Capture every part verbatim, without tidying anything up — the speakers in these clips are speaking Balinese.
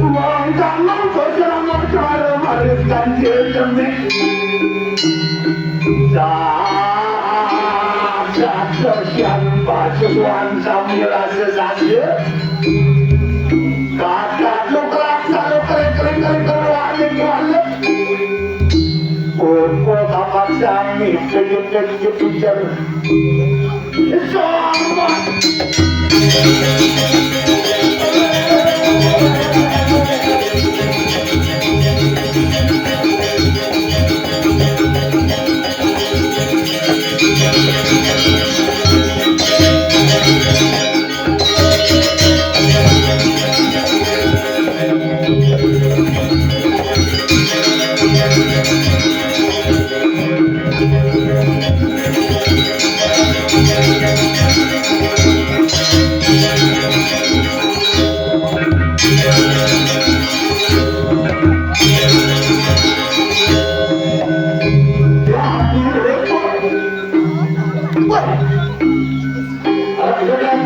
Wong taman kok ceramah cara maris ganjil cemik. Sak, sak, sosian pasuan samira sesaja. Kakak lu kelak, kalau kering-kering, kering-kering, wani, wani. Opo kapak sami, kejut-kejut, kejar. Wah, iya kan?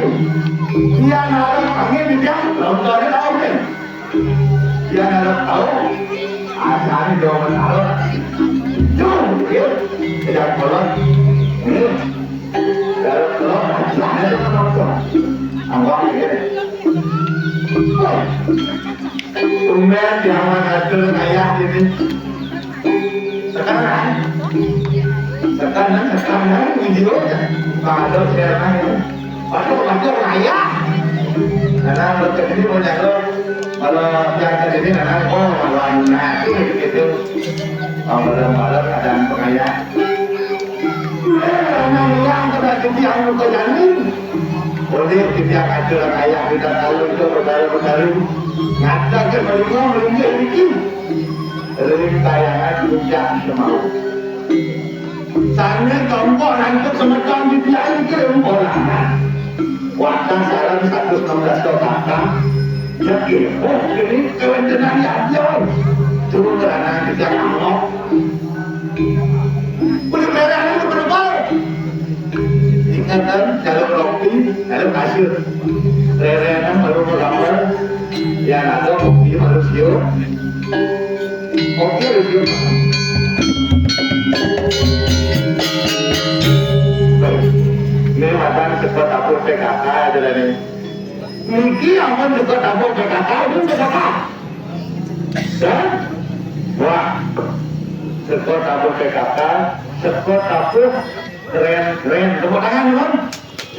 Iya, nah, angin di tiang, lontarnya tahu nih. Iya, nah, tahu. Asal dong tahu. Tuh, ya. Tidak kolot. Nih. Kalau kolot, asal itu kan nonton. Angkong, ya. Wah. Tumben, jangan atur kayak gini. Sekarang, sekarang, sekarang, video, kalau saya, waduh, waduh, raya. Karena lo jadi mau nyalo, kalau yang tadi ini, karena, oh, lawan nasi gitu. Kalau malam-malam ada pengayah. Karena yang kena jadi yang luka janin. Boleh kita atur ayah kita tahu itu, saudara-saudari. Ngatakan, melingkar, melingkar, melingkar. Ring tayangan puncak semau. Sane kelompok lanjut semeton di tiang iki kelompok lanang. Watang sareng seratus enam belas to kakang. Ya, oh, ini kewentenan ya, ya. Turun lanang kita ngomong. Udah merah, udah berubah. Ingatan, jaluk rompi, jaluk kasur. Rerenan baru mau gambar. Ya, ada rompi manusia. Oke, Rizky. Ini mantan saka dapur P K K aja nih. Niki ampun saka dapur P K K, ini P K K. Dan, wah, saka dapur P K K, saka dapur keren-keren. Tepuk tangan, Bang.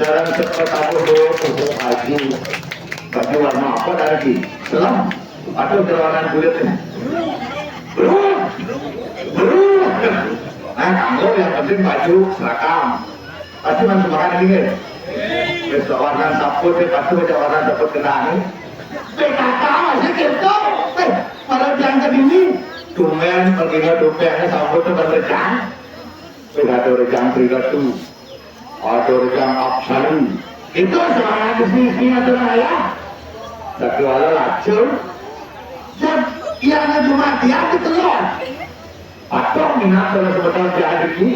Sareng saka dapur, oh, oh, baju. Baju warna apa tadi? Selem. Atau berwarna kulit nih? Bro, bro. Nah, kamu yang penting baju seragam. Pasti masuk makan ini, nggih. Wis kok warna sampun, wis pasti wis warna dapat kenani. P K K masih gitu. Eh, malah diangkat ini. Tumben, pergi nggak tumben, sampun tuh berjam. Wis ada orang jam tiga tuh. Atur kang absen. Itu semangat di sini, atur ayah. Satu ala lacur. Dan yang cuma dia di telur. Patung minat kalau sebentar dia rezeki.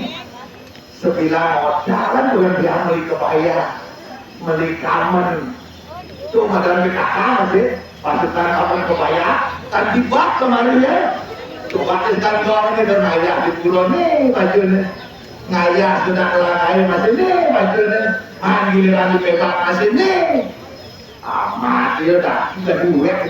Sebilang modal kan bukan dia beli kebaya, beli kamen. Tuh modal P K K masih pasukan kamen kebaya. Kan dibak kemarin ya. Coba kan kau ini dan ayah di pulau nih baju nih. Ngayah sudah kelangai masih nih baju nih. Man giliran di pebak masih nih. Amat ya dah, kita duit